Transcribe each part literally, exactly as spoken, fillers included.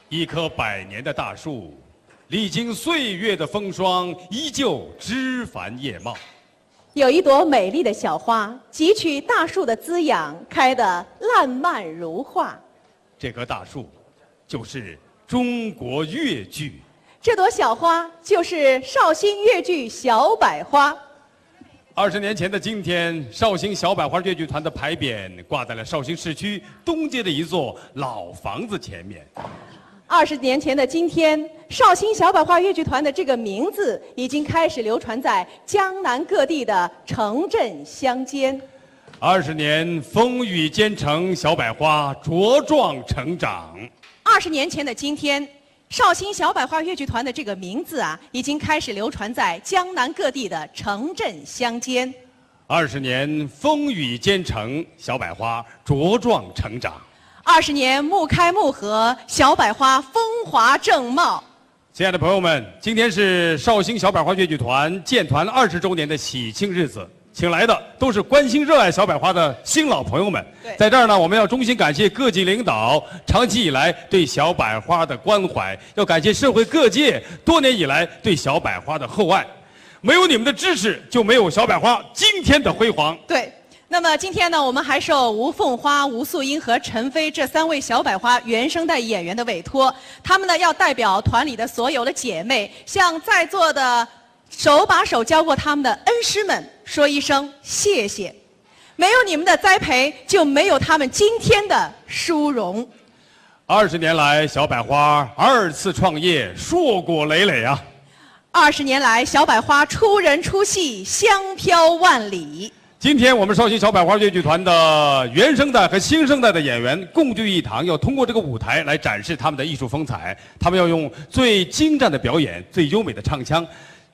一棵百年的大树，历经岁月的风霜，依旧枝繁叶茂。有一朵美丽的小花，汲取大树的滋养，开得烂漫如画。这棵大树，就是中国越剧。这朵小花就是绍兴越剧小百花。二十年前的今天，绍兴小百花越剧团的牌匾挂在了绍兴市区东街的一座老房子前面。二十年前的今天，绍兴小百花越剧团的这个名字已经开始流传在江南各地的城镇乡间。二十年风雨兼程，小百花茁壮成长。二十年前的今天，绍兴小百花越剧团的这个名字啊，已经开始流传在江南各地的城镇乡间。二十年风雨兼程，小百花茁壮成长。二十年木开木合，小百花风华正茂。亲爱的朋友们，今天是绍兴小百花越剧团建团二十周年的喜庆日子，请来的都是关心热爱小百花的新老朋友们。在这儿呢，我们要衷心感谢各级领导长期以来对小百花的关怀，要感谢社会各界多年以来对小百花的厚爱。没有你们的支持，就没有小百花今天的辉煌。对。那么今天呢，我们还受吴凤花、吴素英和陈飞这三位小百花原声带演员的委托，他们呢要代表团里的所有的姐妹，向在座的手把手教过他们的恩师们说一声谢谢。没有你们的栽培，就没有他们今天的殊荣。二十年来，小百花二次创业，硕果累累啊！二十年来，小百花出人出戏，香飘万里。今天我们绍兴小百花越剧团的原声带和新生代的演员共聚一堂，要通过这个舞台来展示他们的艺术风采。他们要用最精湛的表演、最优美的唱腔，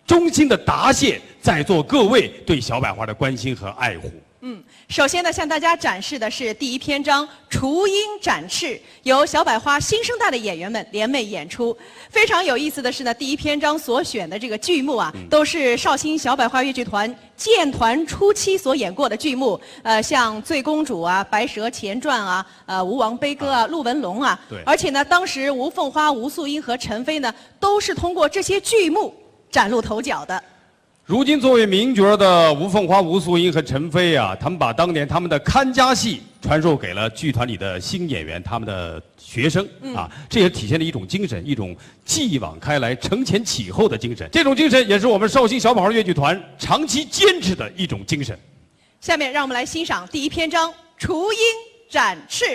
衷心的答谢在座各位对小百花的关心和爱护。嗯，首先呢，向大家展示的是第一篇章《雏鹰展翅》，由小百花新生代的演员们联袂演出。非常有意思的是呢，第一篇章所选的这个剧目啊，都是绍兴小百花越剧团建团初期所演过的剧目，呃，像《醉公主》啊、《白蛇前传》啊、呃，《吴王悲歌》啊、《鹿文龙》啊。对。而且呢，当时吴凤花、吴素英和陈飞呢，都是通过这些剧目崭露头角的。如今作为名角的吴凤花、吴素英和陈飞啊，他们把当年他们的看家戏传授给了剧团里的新演员，他们的学生啊，这也体现了一种精神，一种继往开来、承前启后的精神。这种精神也是我们绍兴小百花越剧团长期坚持的一种精神。下面让我们来欣赏第一篇章《雏鹰展翅》。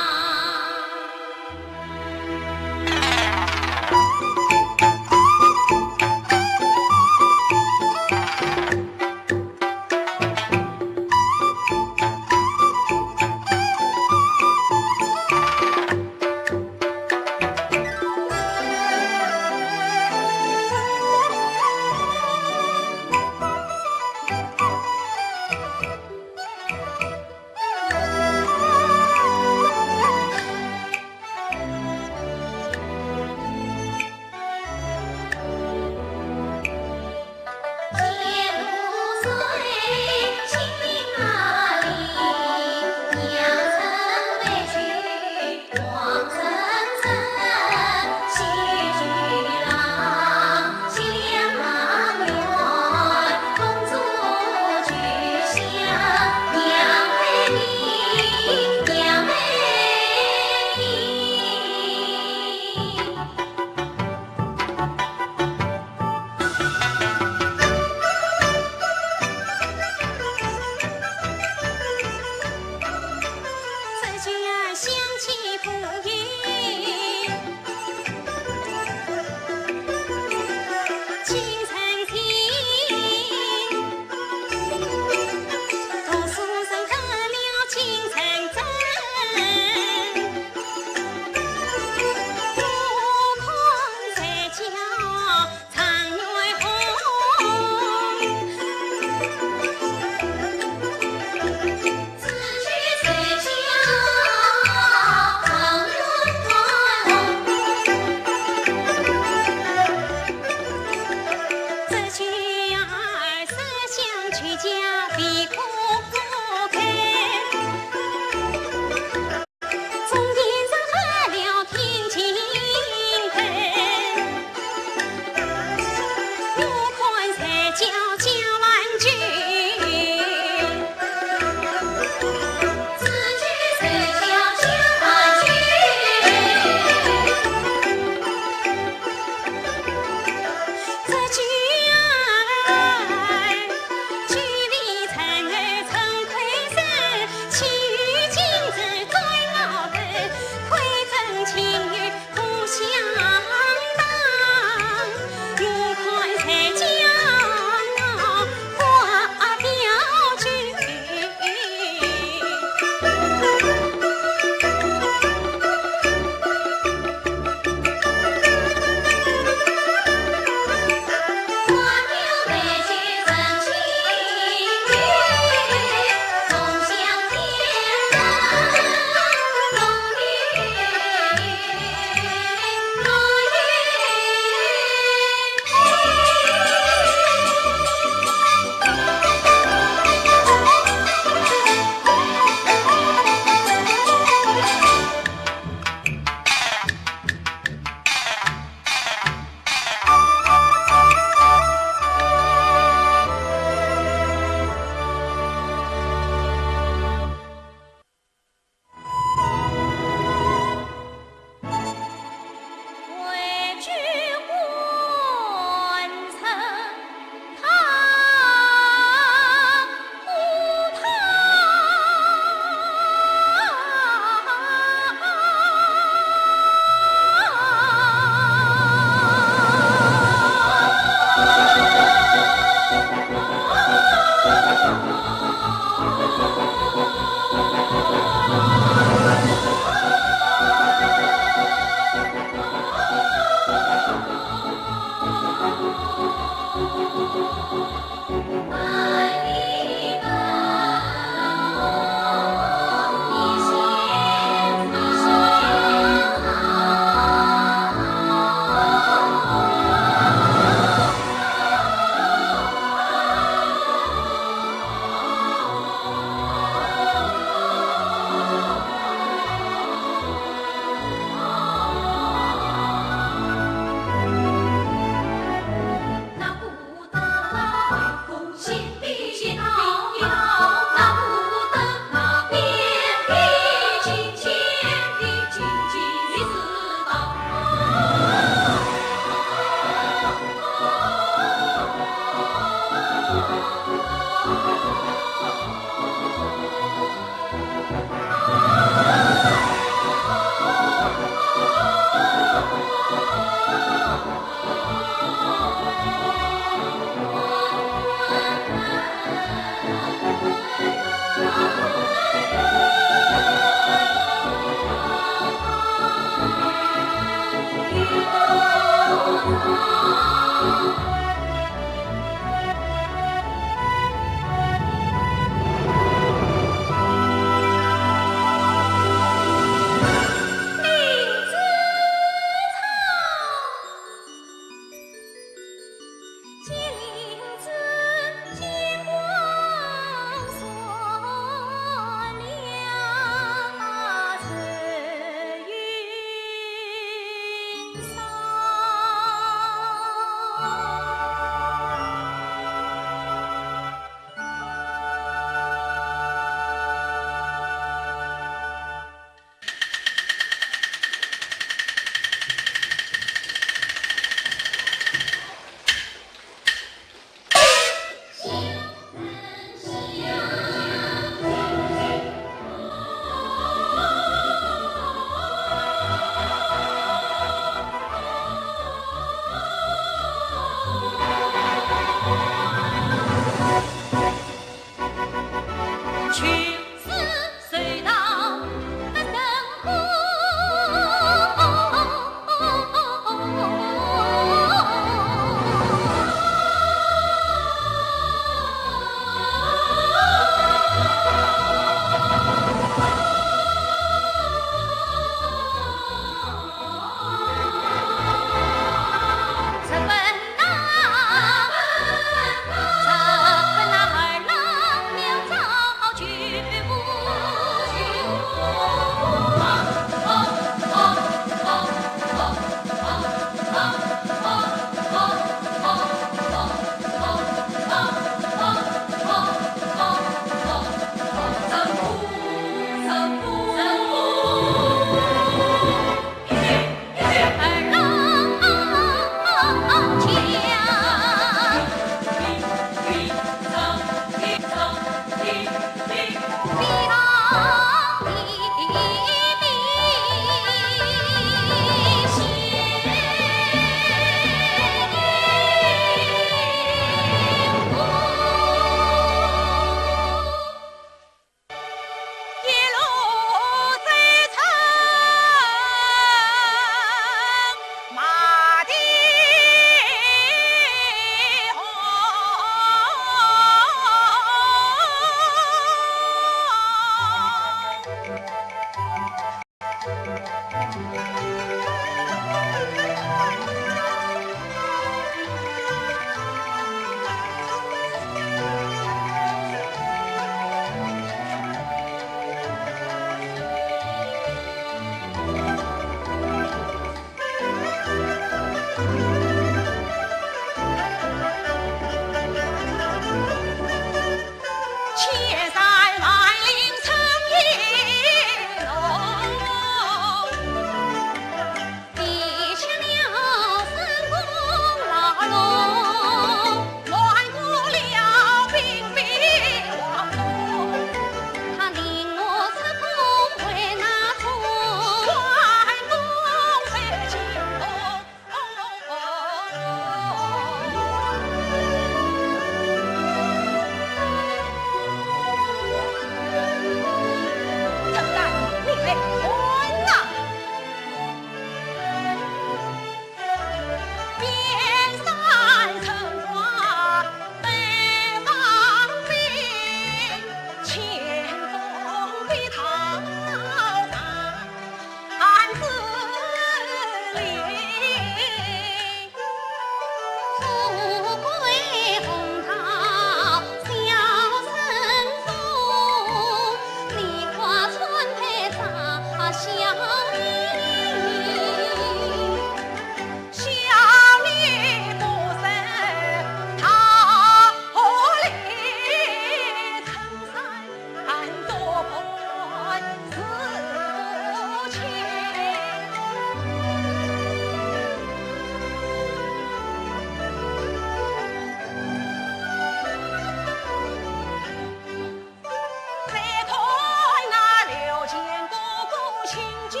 开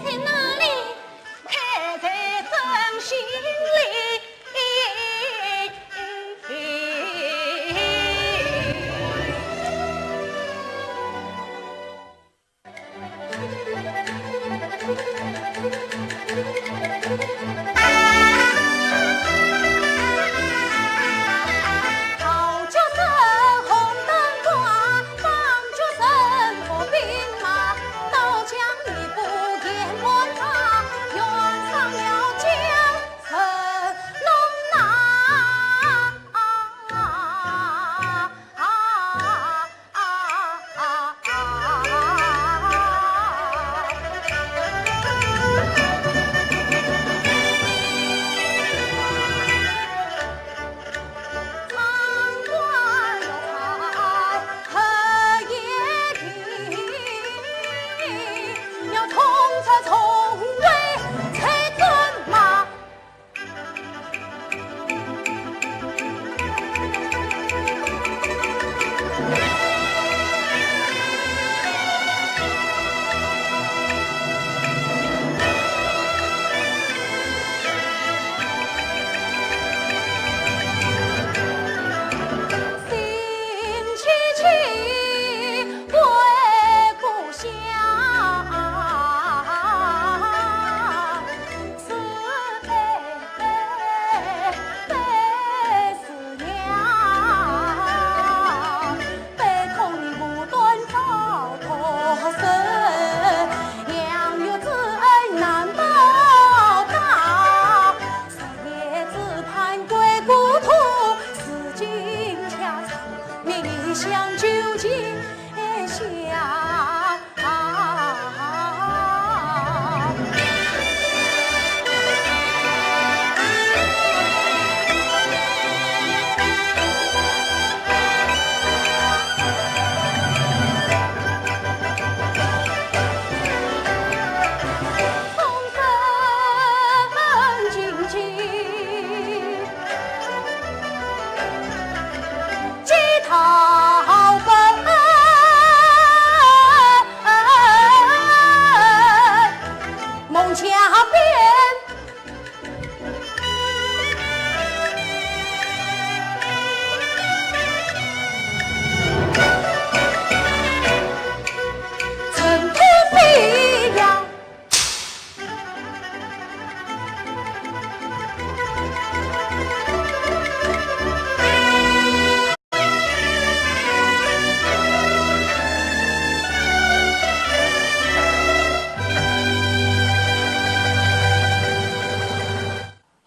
在哪里？开在人心里。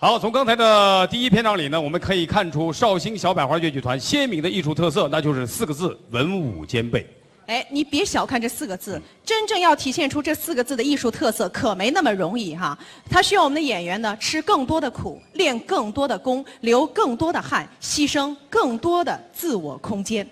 好，从刚才的第一篇章里呢，我们可以看出绍兴小百花越剧团鲜明的艺术特色，那就是四个字：文武兼备。哎，你别小看这四个字，真正要体现出这四个字的艺术特色，可没那么容易哈。它需要我们的演员呢，吃更多的苦，练更多的功，流更多的汗，牺牲更多的自我空间。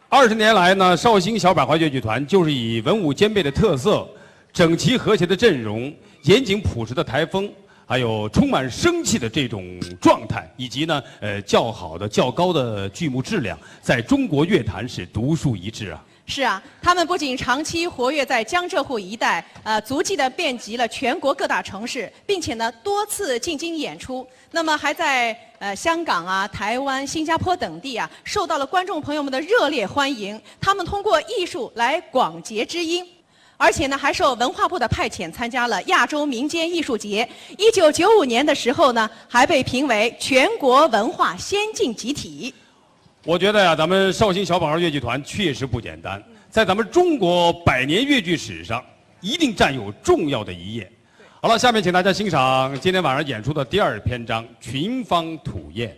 二十年来呢，绍兴小百花越剧团就是以文武兼备的特色、整齐和谐的阵容、严谨朴实的台风，还有充满生气的这种状态，以及呢，呃，较好的、较高的剧目质量，在中国乐坛是独树一帜啊。是啊，他们不仅长期活跃在江浙沪一带，呃，足迹的遍及了全国各大城市，并且呢多次进京演出。那么还在呃香港啊、台湾、新加坡等地啊，受到了观众朋友们的热烈欢迎。他们通过艺术来广结知音，而且呢还受文化部的派遣，参加了亚洲民间艺术节。一九九五年的时候呢，还被评为全国文化先进集体。 我觉得呀，咱们绍兴小宝号越剧团确实不简单，在咱们中国百年越剧史上，一定占有重要的一页。好了，下面请大家欣赏今天晚上演出的第二篇章《寻芳吐艳》。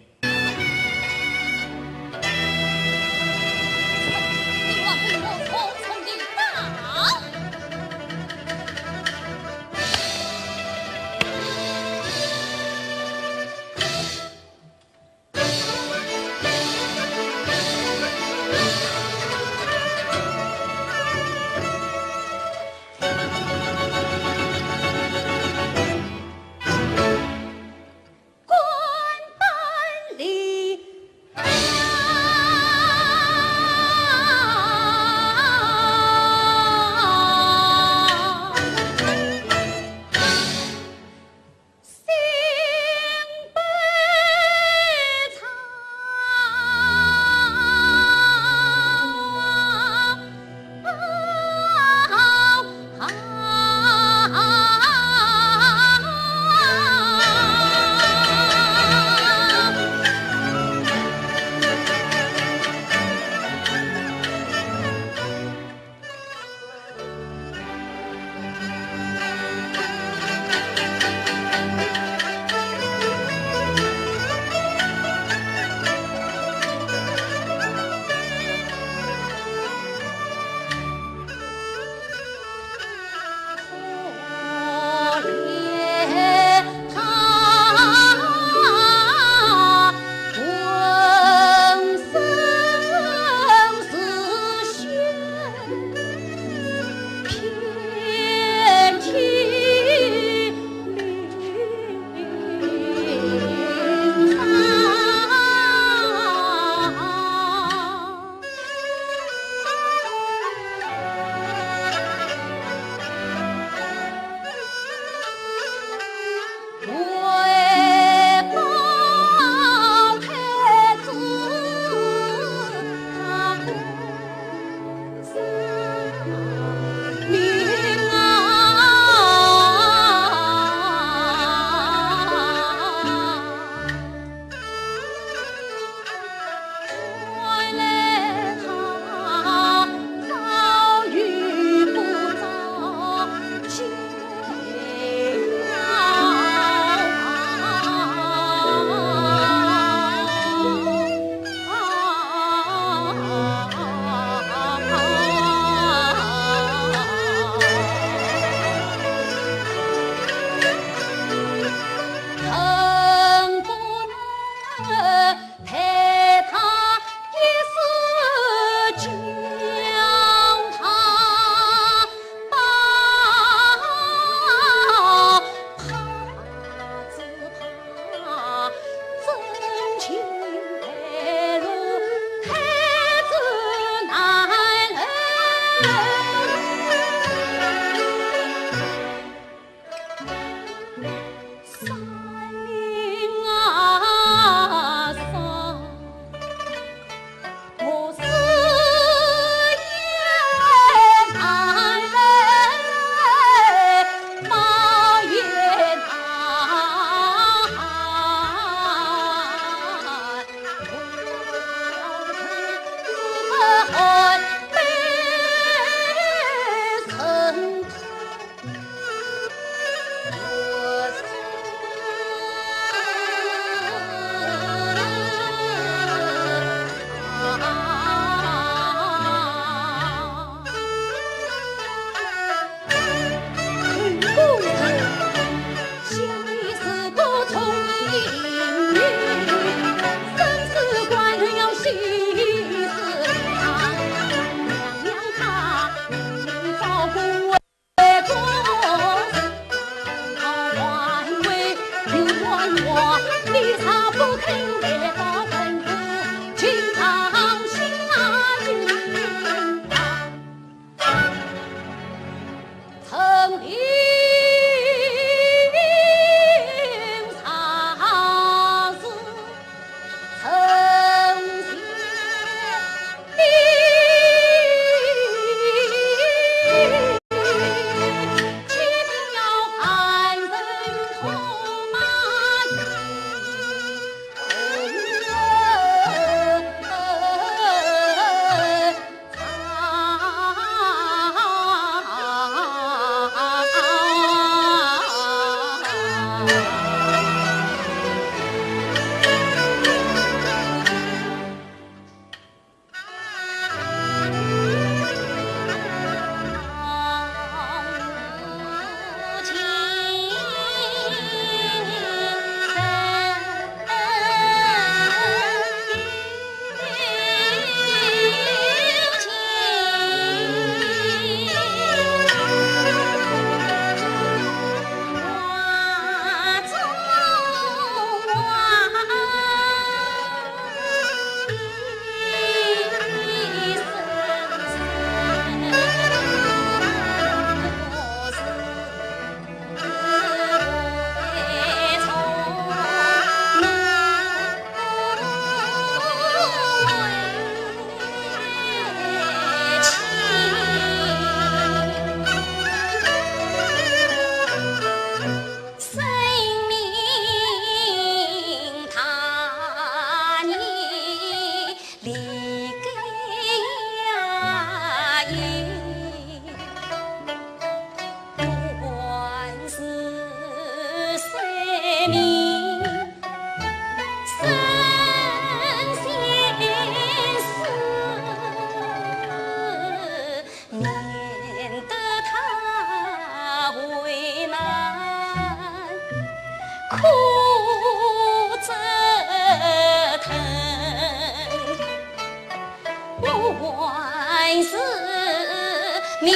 李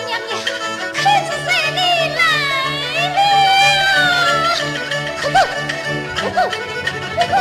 娘娘，太子三弟来了！快走，快走，快走！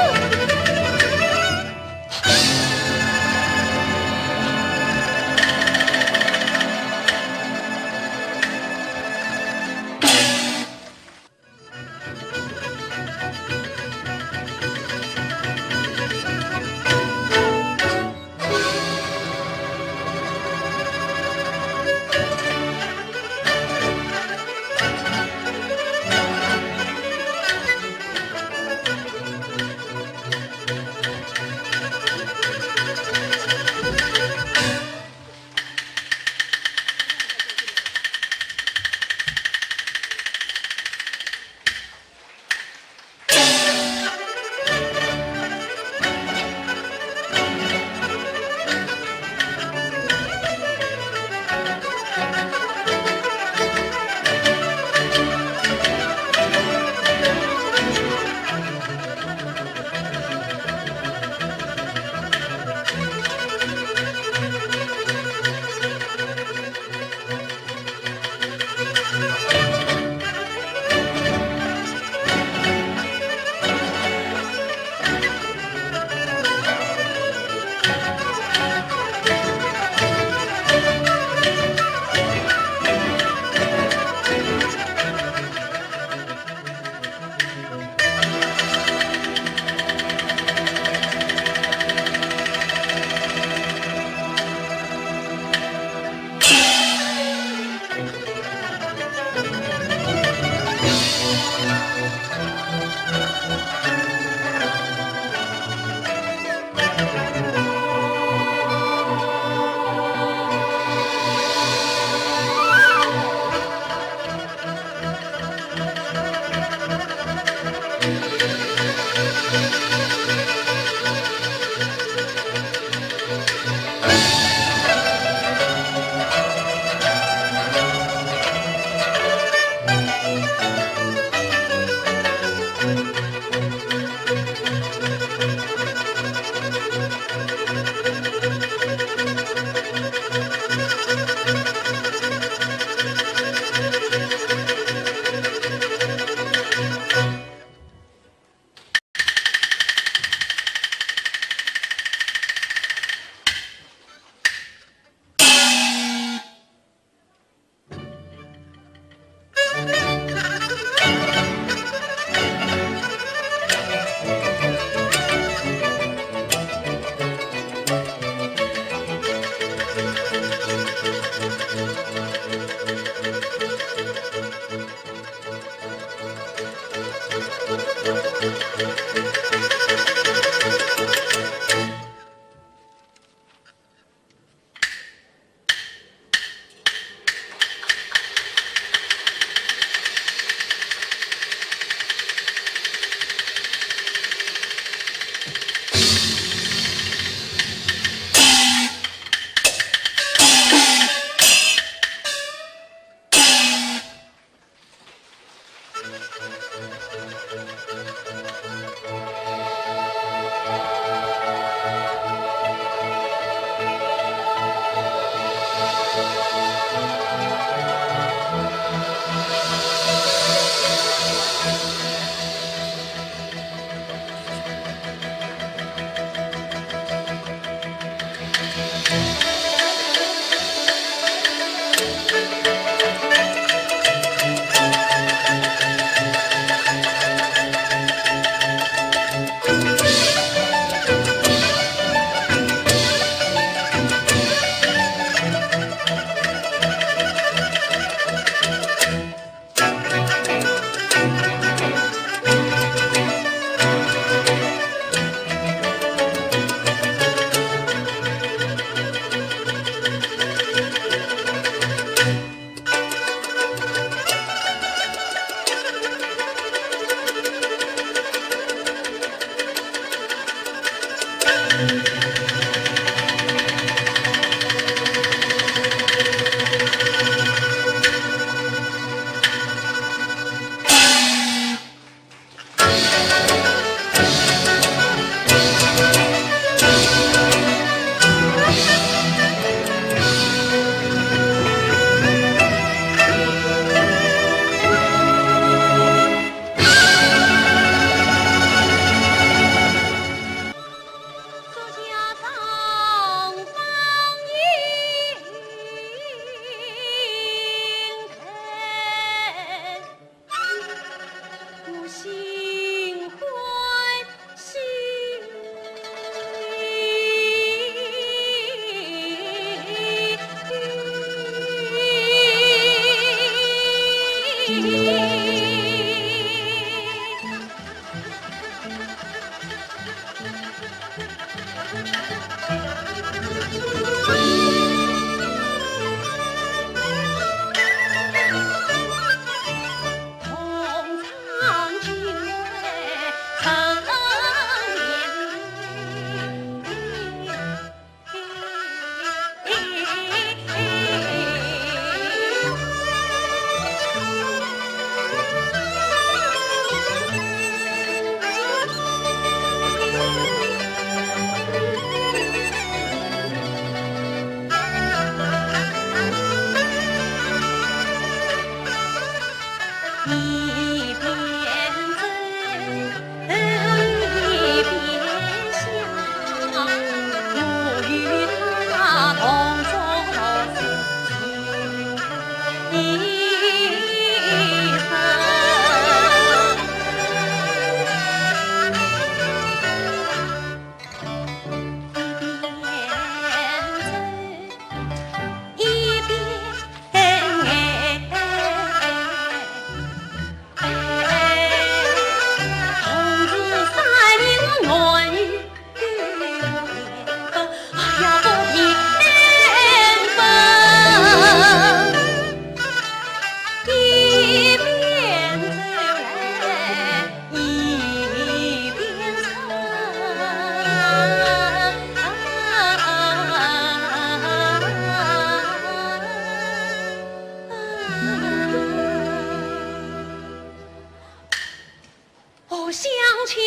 我想起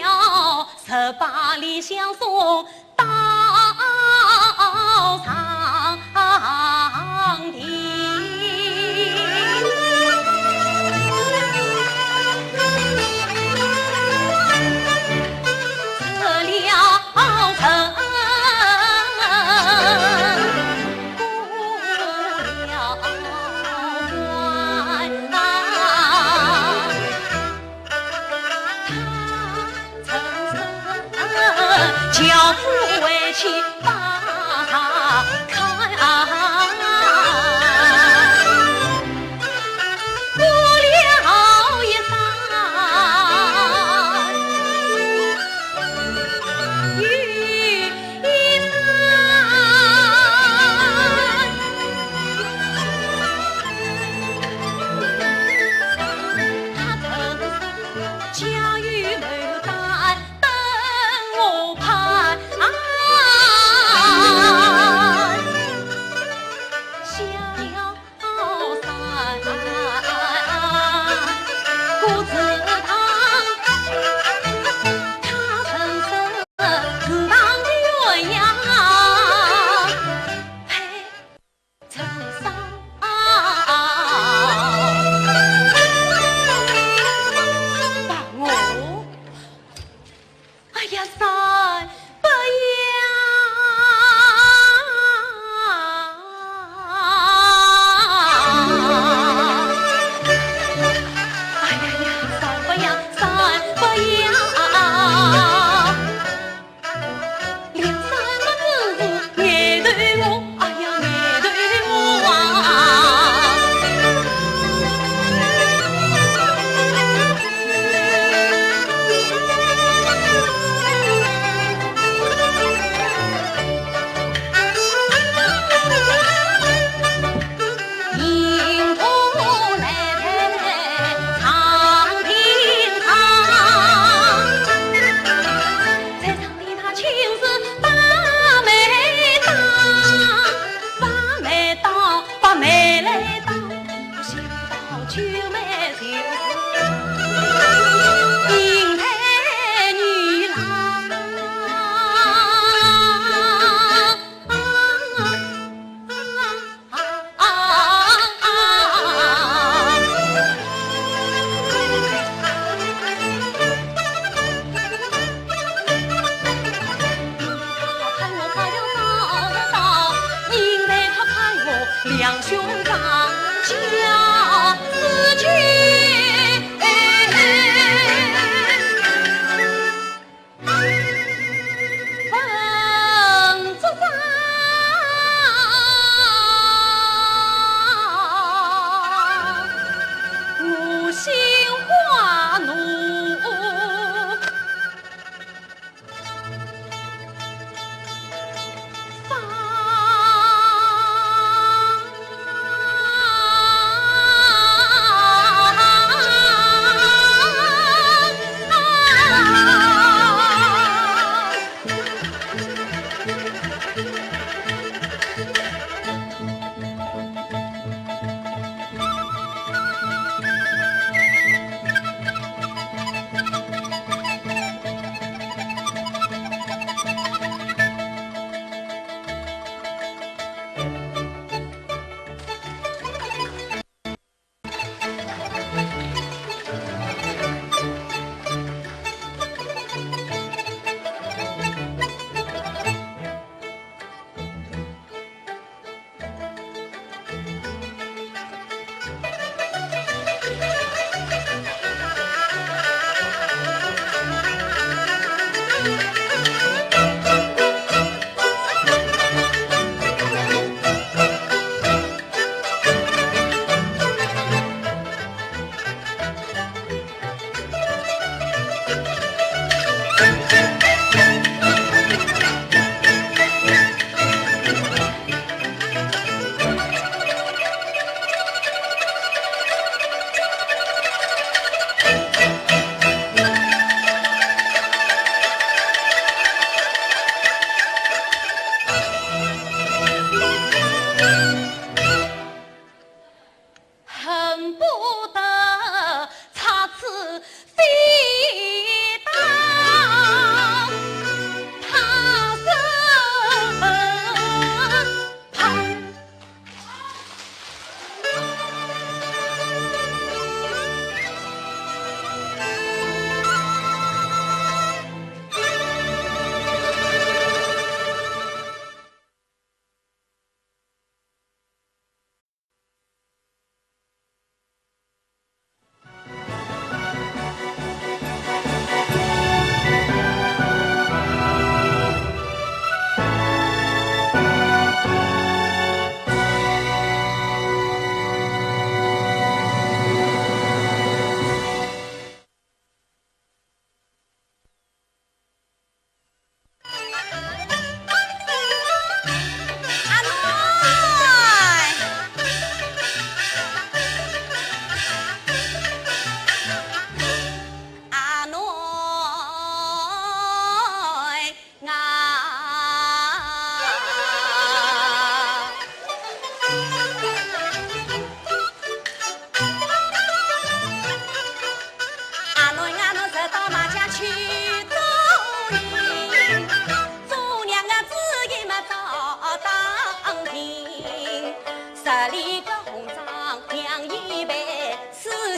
了十八里相送到长亭。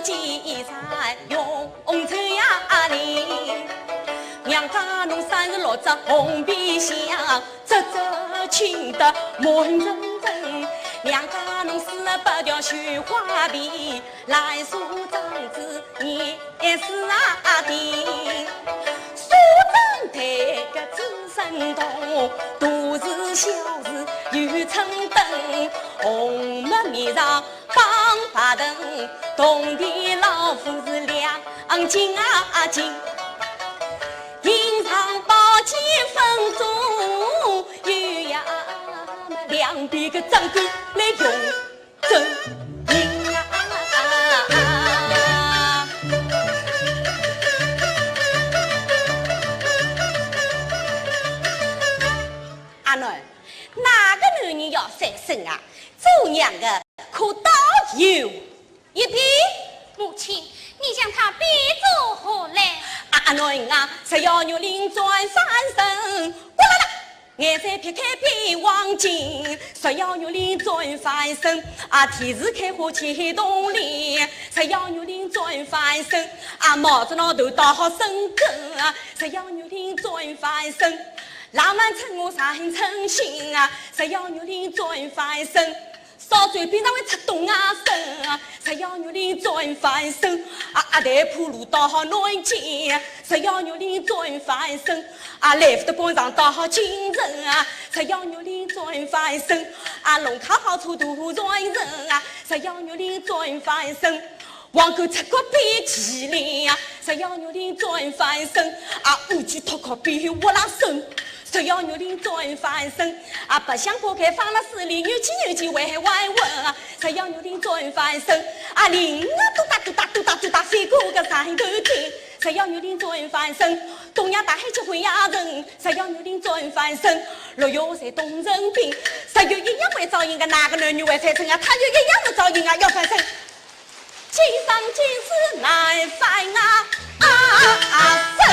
衣衫用绸呀绫，娘家侬三十六只红皮箱，只只轻得满城城。娘家侬四十八条绣花被，烂锁装子廿四啊钿。苏州台个紫参洞，都是小事又称灯，红木面上 放白灯，铜钿老虎是两斤啊斤。银上宝剑分左右呀，两边个掌管来用真银啊。阿囡，哪个男人要翻身啊？做娘个可倒有 一边。母亲，你将他比作何人？啊，阿囡啊，十二月里转翻身，呱啦啦，眼泪撇开变黄金。十二月里转翻身，啊，天是开花结冬里。十二月里转翻身，啊，帽子浪头戴好生根啊。十二月里转翻身，浪漫春我上春心啊。十二月里转翻身， 烧酒边浪会出冬啊生啊，十二月里转翻身，啊，阿呆铺路到好南京，十二月里转翻身，啊，来福德广场到好京城啊，十二月里转翻身，啊，弄堂好出大善人啊，十二月里转翻身，黄狗出国变麒麟啊，十二月里转翻身，啊，乌鸡脱壳变活拉生。 十二月里转翻身，啊，白相花开放了势里，扭起扭起还还稳啊。十二月里转翻身，啊，林啊嘟哒嘟哒嘟哒嘟哒飞过个山头顶。十二月里转翻身，东阳大海结婚呀人。十二月里转翻身，六月在东城兵，十月一样会照应个哪个男女会翻身啊？他就一样会照应啊，要翻身。 今生今世难翻啊，啊，生。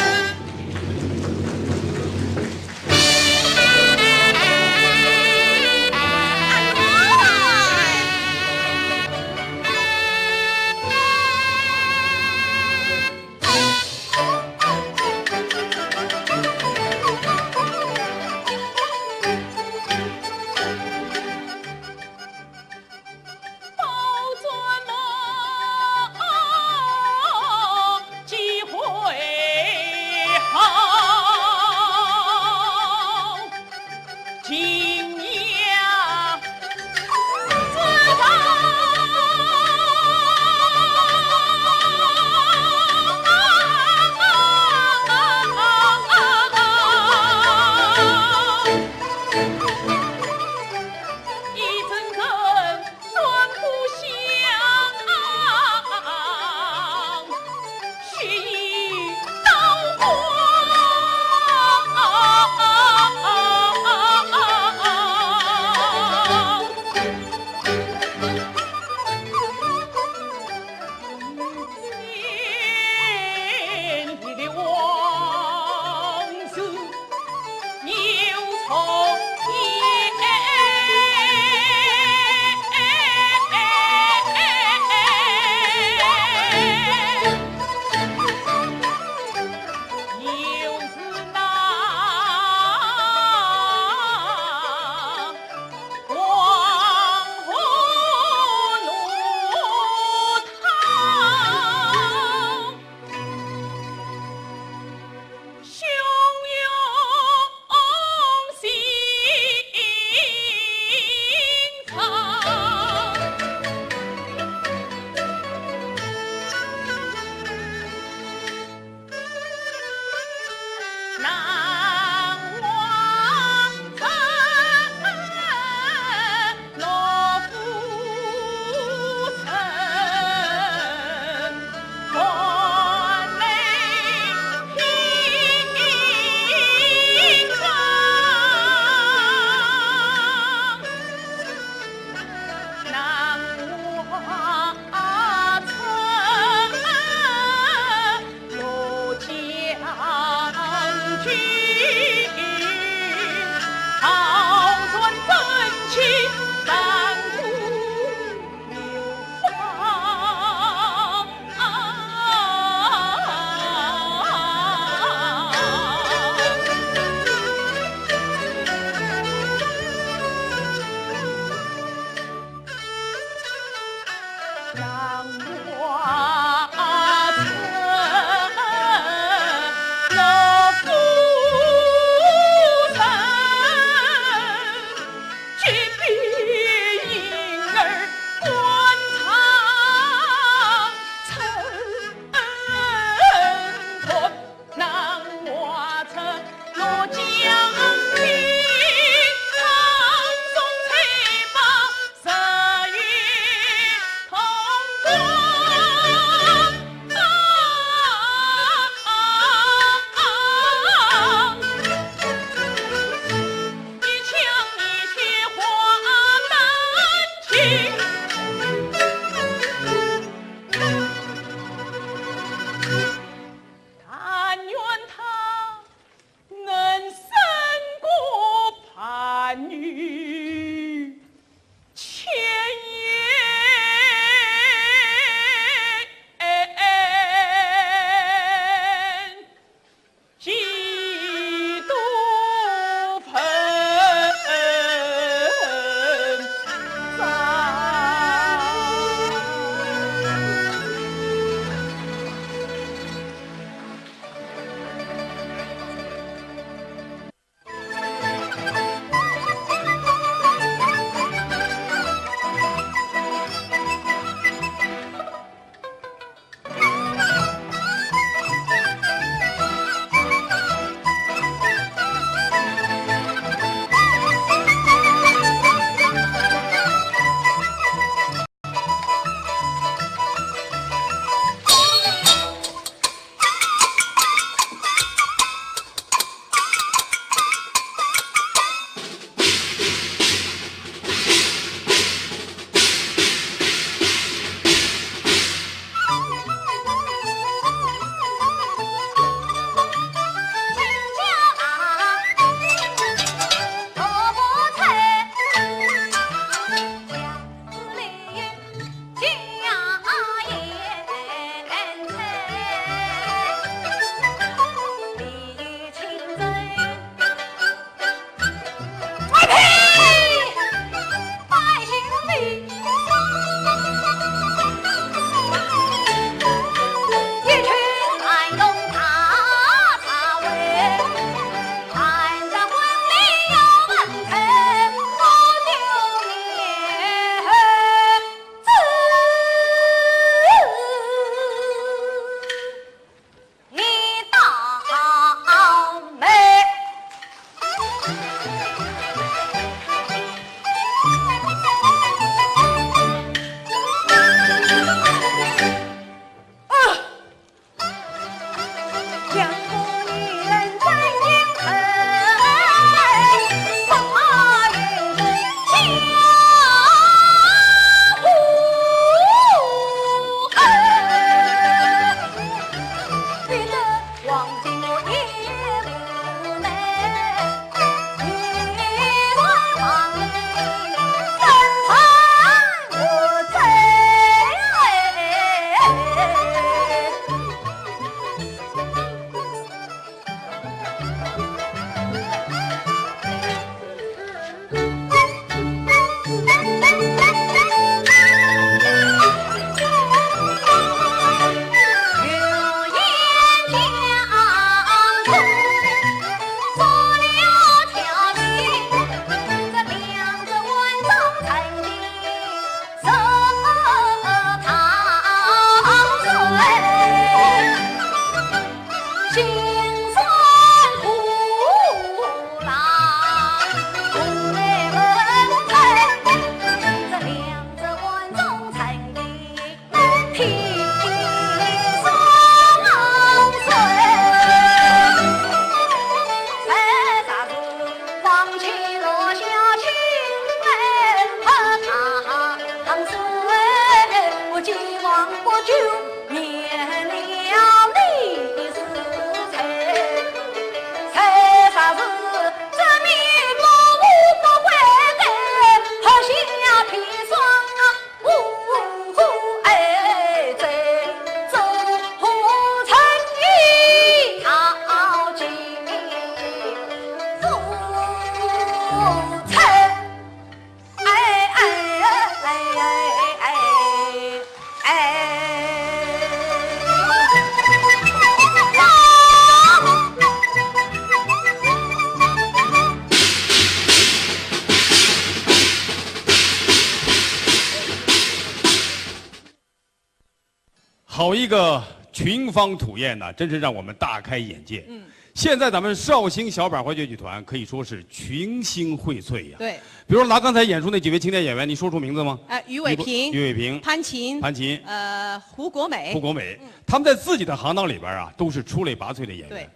有一个群芳吐艳呢，真是让我们大开眼界。嗯。现在咱们绍兴小百花越剧团可以说是群星荟萃呀。对。比如拿刚才演出那几位青年演员，你说出名字吗？哎，于伟平、于伟平、潘琴、潘琴、呃，胡国美。胡国美，嗯。他们在自己的行当里边啊，都是出类拔萃的演员。对。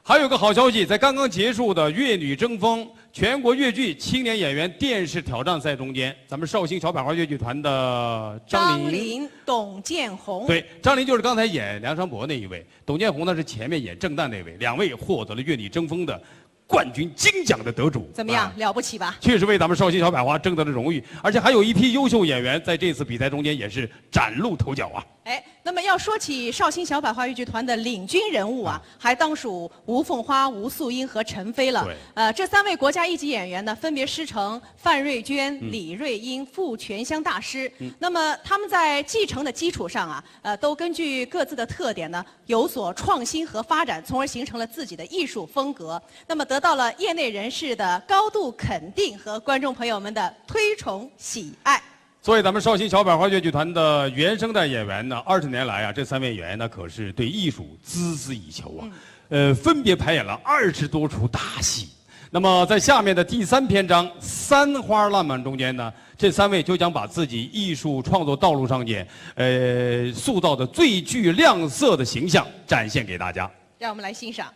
还有个好消息，在刚刚结束的越女争锋全国越剧青年演员电视挑战赛中间，咱们绍兴小百花越剧团的张琳、张琳、董建宏。对，张琳就是刚才演梁山伯那一位，董建宏呢是前面演郑旦那位，两位获得了越女争锋的冠军金奖的得主。怎么样，啊，了不起吧？确实为咱们绍兴小百花争得了荣誉，而且还有一批优秀演员在这次比赛中间也是崭露头角啊。哎，那么要说起绍兴小百花越剧团的领军人物啊，啊。还当属吴凤花、吴素英和陈飞了。对。呃，这三位国家一级演员呢，分别师承范瑞娟、嗯。李瑞英、傅泉香大师。嗯。那么他们在继承的基础上啊，呃，都根据各自的特点呢，有所创新和发展，从而形成了自己的艺术风格。那么得到了业内人士的高度肯定和观众朋友们的推崇喜爱。作为咱们绍兴小百花越剧团的原生代演员呢，二十年来啊，这三位演员呢可是对艺术孜孜以求啊。嗯。呃，分别排演了二十多出大戏。那么在下面的第三篇章《三花烂漫》中间呢，这三位就将把自己艺术创作道路上间，呃，塑造的最具亮色的形象展现给大家。让我们来欣赏。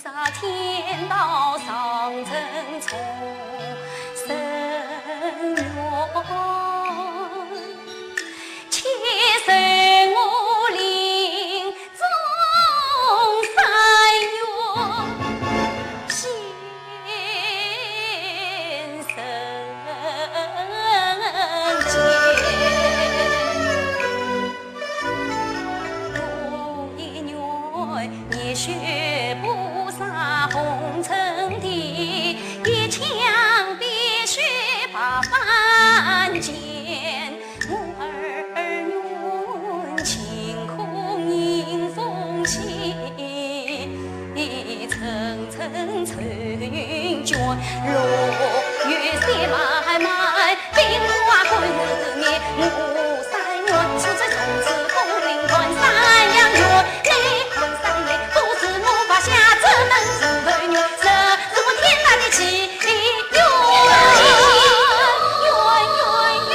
上天道上人众生缘，且受我临终三愿，现身间。 我一愿，热血菩萨红尘地，一腔碧血白凡间。我二愿，晴空银钟起，层层愁云卷，落月雪漫漫。 冰花滚日面，我三愿，苏州松树古灵潭山羊圈，你看山内不是我发下这门子头愿，这是我天大的祈愿，愿，愿，愿。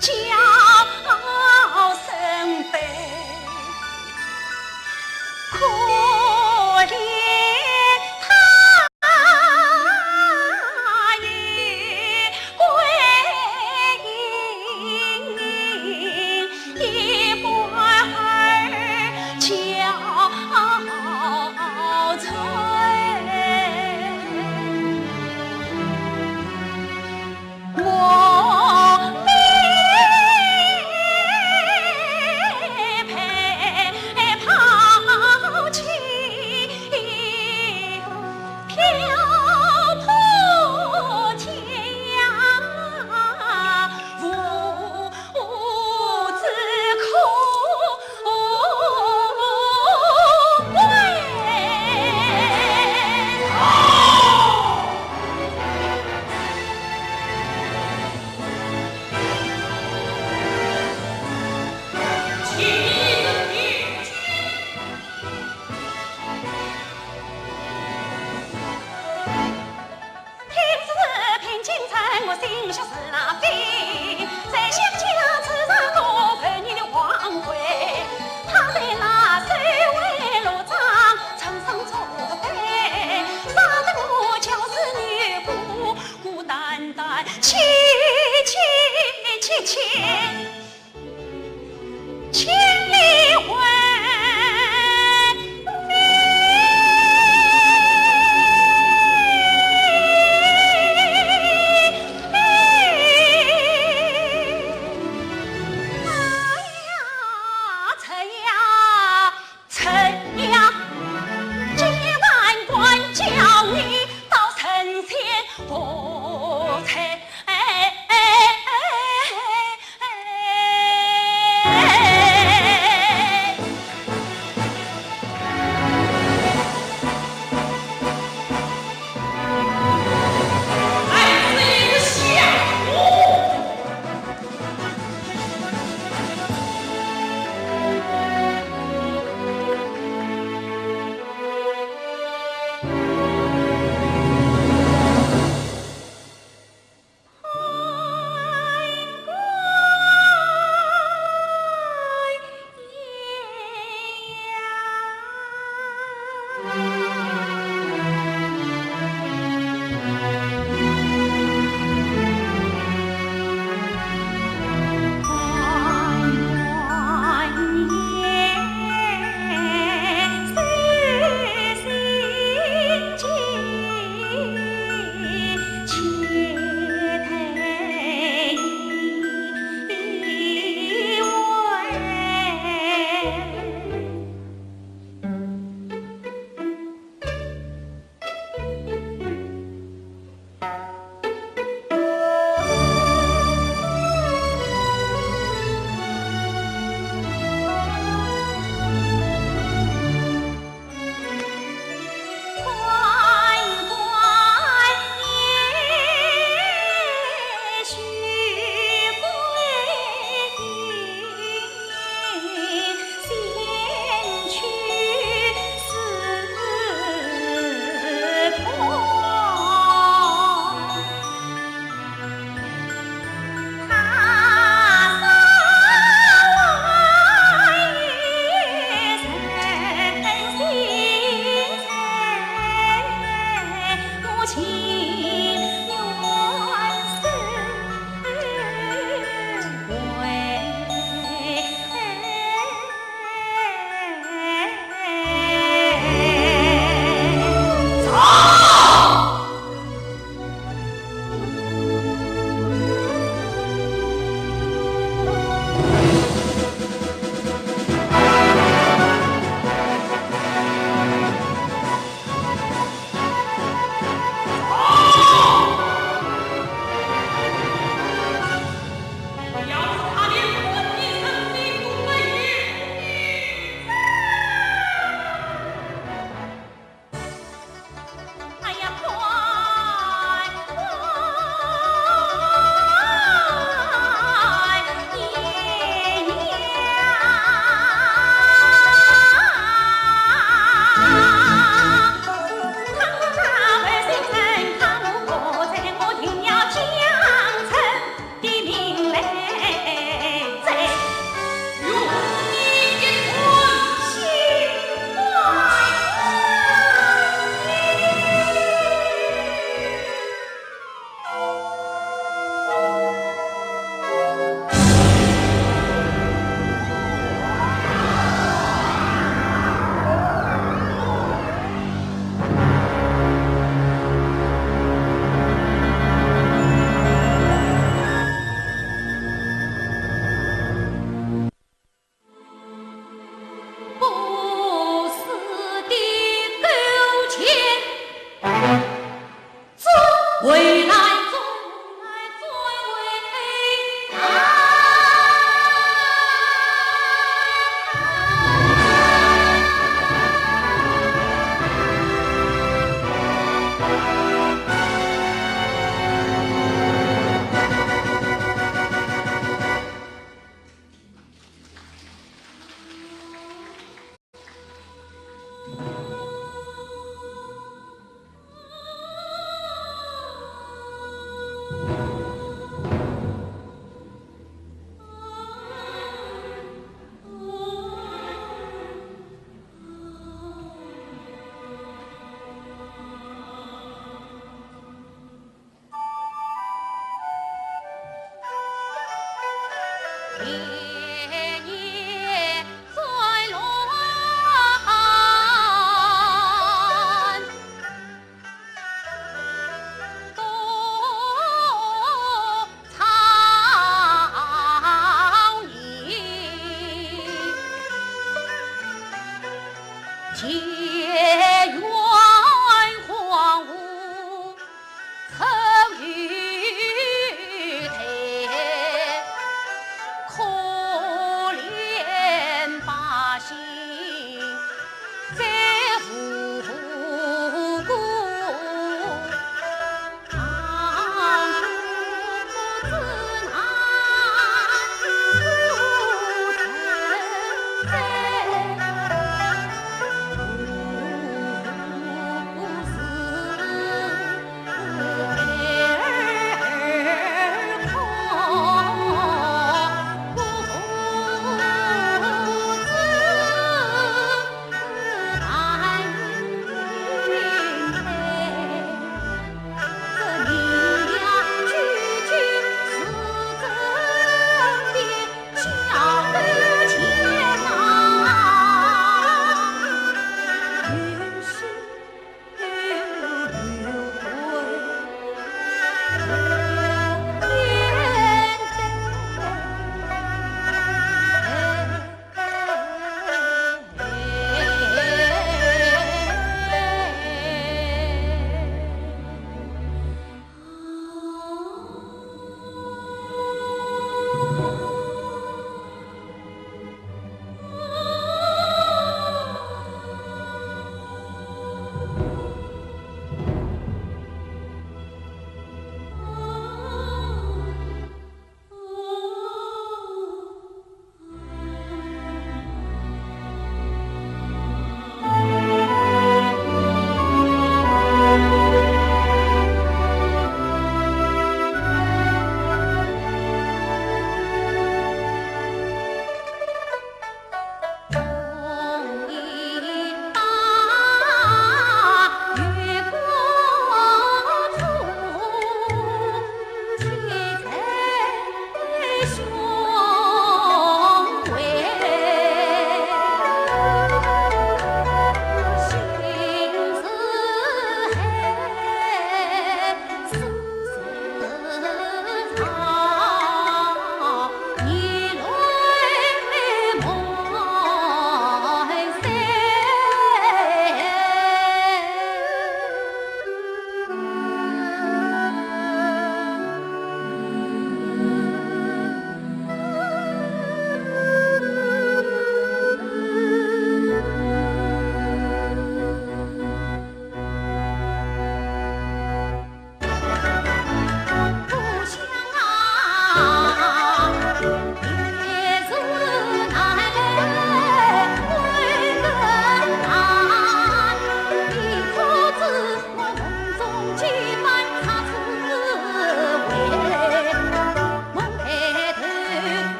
叫声悲，可怜他也归阴，一官儿憔悴。 我命年年在乱多操劳。解元荒芜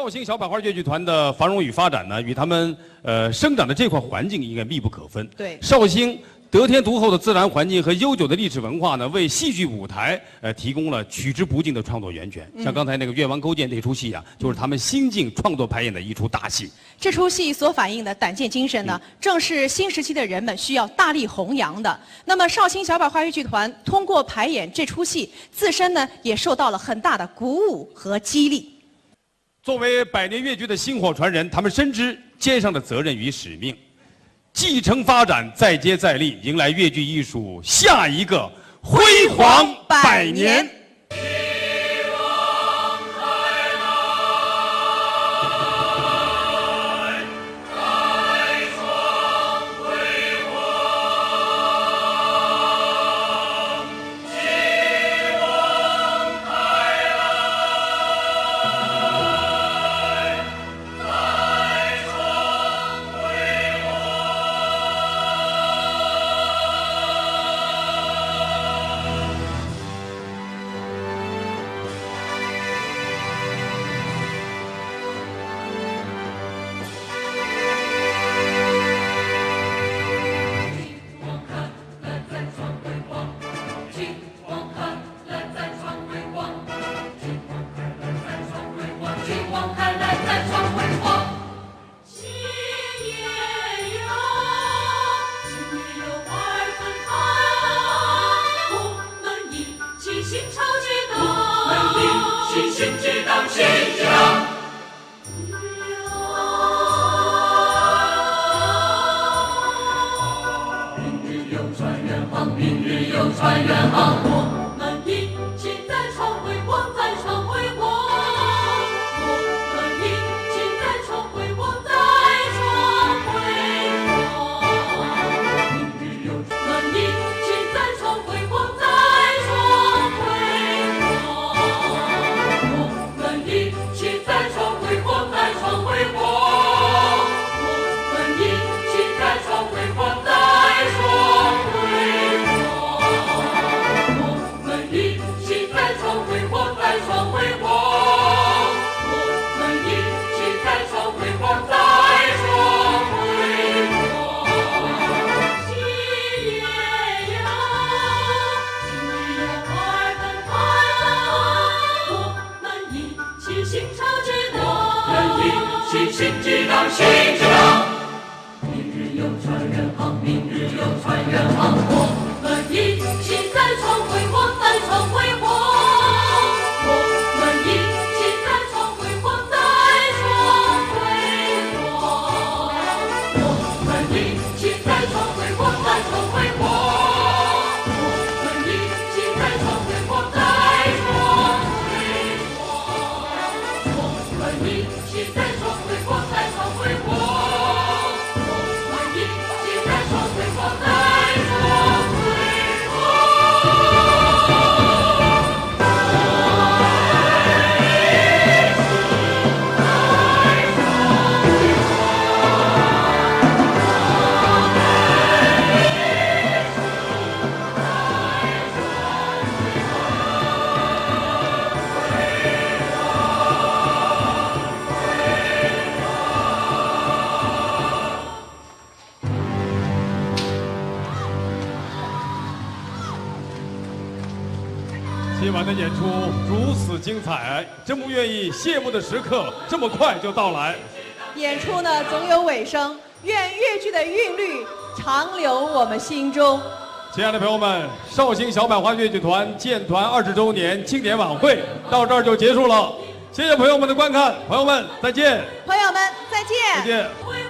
绍兴小百花越剧团的繁荣与发展呢，与他们呃生长的这块环境应该密不可分。对，绍兴得天独厚的自然环境和悠久的历史文化呢，为戏剧舞台呃提供了取之不尽的创作源泉。像刚才那个越王勾践这出戏啊，就是他们新晋创作排演的一出大戏。这出戏所反映的胆怯精神呢，正是新时期的人们需要大力弘扬的。那么绍兴小百花越剧团通过排演这出戏，自身呢也受到了很大的鼓舞和激励。 作为百年越剧的薪火传人，他们深知肩上的责任与使命，继承发展，再接再厉，迎来越剧艺术下一个辉煌百年。今晚的演出如此精彩，真不愿意谢幕的时刻这么快就到来。演出呢，总有尾声，愿越剧的韵律长留我们心中。亲爱的朋友们，绍兴小百花越剧团建团二十周年庆典晚会到这儿就结束了，谢谢朋友们的观看，朋友们再见。朋友们再见。再见。